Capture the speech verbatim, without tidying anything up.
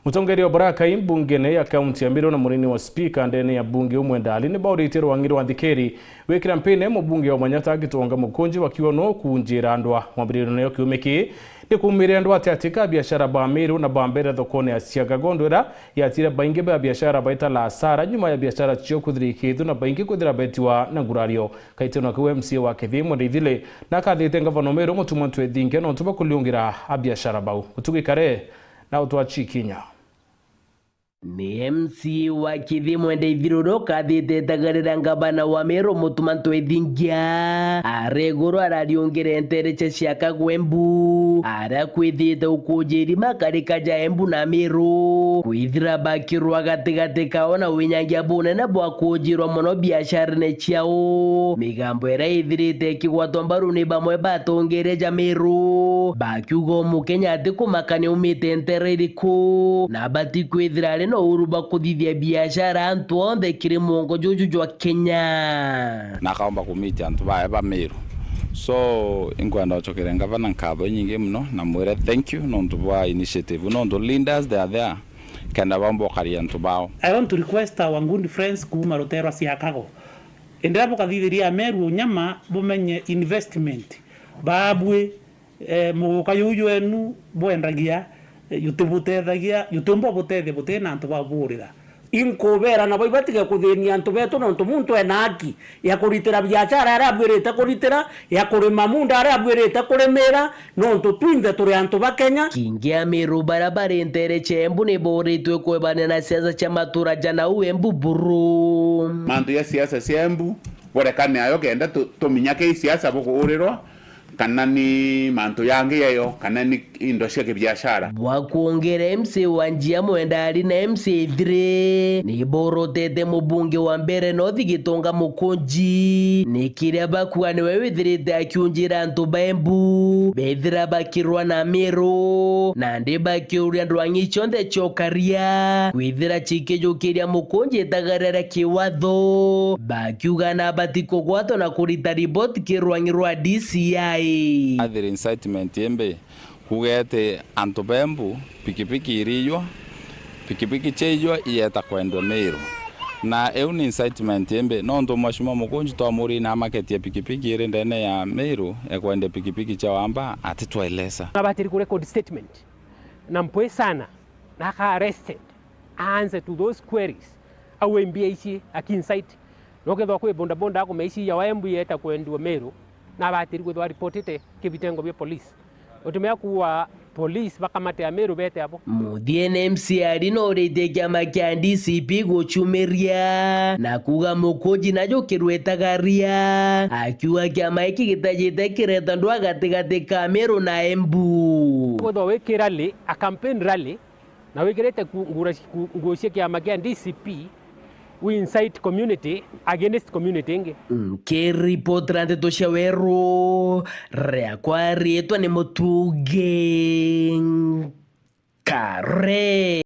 Mutongeria wa Barakai mbungene ya kaunti ya Meru na munini wa spika ndene ya bunge umwe ndali ni bauritie rwangi rwa nthikiri gwikira mpine mubunge wa Manyata Gitonga Mukunji bakiuga no kunjira ndwa. Mwambiririo nayo kiumiki ni kuumire ndwa ati ati ka biashara ba Meru na ba mbere thokone ya Siagago, ndwira yatire baingi ba biashara baita la hasara nyuma ya biashara cio kuthirikithua na baingi kwithira betiwa na ngurario. Kaiteno kiu M C A wa Kithii Mwende Ithire na akathite ngavana Meru Mutuma Ntwethingia nontu bakuriungira a biashara bau. Utugikare na utwachikinya. Ni M C A wa Kithii Mwende Ithire uria ukathite itagarira ngavana wa Meru Mutuma Ntwethingia. Ari iguru arariungire nteere cia Siakago Embu, aria kwithite ukunjiri makarika ja Embu na Meru. Kwithira bakirwa gatigati kao na winyangia bunene bwa kunjirwa mono biasharene ciao. Migambo iria ithirite ikigwatwa mbaru ni bamwe ba atongeria ja Meru, bakiuga umukenya ati kumakania umite nteere iriku, na abati kwithira ari na uhuru bwa kuthithia biashara antu onthe kiri mwongo juju jwa Kenya. Na akaomba kumiti antu bae ba Meru. So, inkwenda gucokeria ngavana nkatho inyingi muno na mwire thank you nontu bwa initiative, nontu leaders they are there kenda baumba ukaria antu bao. I want to request our good friends kuuma ruteere rwa Siakago, enderea bukathithiria Ameru unyama, bumenye investment baabui, eh, muguka juu jwenu bwendagia, eh, jutibutethagia, jutiumba butethia buti na antu ba buurira. Inkubeera nabo ibatige kuthinia antu betu, nontu muntu ena haki ya kuritira biashara aria abuirite kuritira, ya kurima munda aria abuirite kurimira, nontu twinthe turi antu ba Kenya. Kingi Ameru baria bari nteere cia Embu ni booritwe kwebania na siasa cia matura ja nau Embu buru. Mantu ja siasa cia Embu, borekane ayo kenda tu-, tuminya ki siasa bukuurirwa, kana ni mantu jangi yeyo, kana ni indo cia kibiashara. Bwa kwongera, M C A wa Njia Mwenda ari na M C A Ithire ni borotete mubunge wa Mbeere North Gitonga Mukunji ni kiria bakuga niwe withirite akiunjira antu ba Embu bethira bakirwa na Ameru, nandi bakiuria ndwang'i cionthe cia ukaria kwithira cikijukiria Mukunji itagarira kiwatho, bakiuga na abati kugwatwa na kurita riboti ki rwang'i rwa D C I. Athiri incitement imbi. Kuuga ati antu ba Embu, pikipiki iriijwa, pikipiki ciaijwa iyeeta kwendua Meru. Na iu ni incitement imbi, nontu Mheshimiwa Mukunji twamuurie na amaketie pikipiki iri ndene ya Meru, ekwendia pikipiki cia wamba, atitwaeleza. Abatiri ku record statement na mpwi sana, na aka arrested, a answer to those queries. Au mbia ici aki incite. No kethwa kwi bodaboda akume ici ya wa Embu yeeta kwendua Meru, na abatiri kwithwa reportite kibitengo bia police. Utumia kuwa police bakamate Ameru bete abo. Muthiene M C A ari noritie kiama kia D C P gucumiria na kuuga Mukunji najukirwe itagaria, akiuga kiama giki gitajite kireta ndwa gatigati ka Meru na Embu. Kwithwa wi ki rally, a campaign rally, na wikirite ku-, ngura ci-, ku-, nguo cia kiama kia D C P, we incite community against community ingi. Nkiripotera ndeto cia weru, riakwa riitwa ni Mutungi Kare.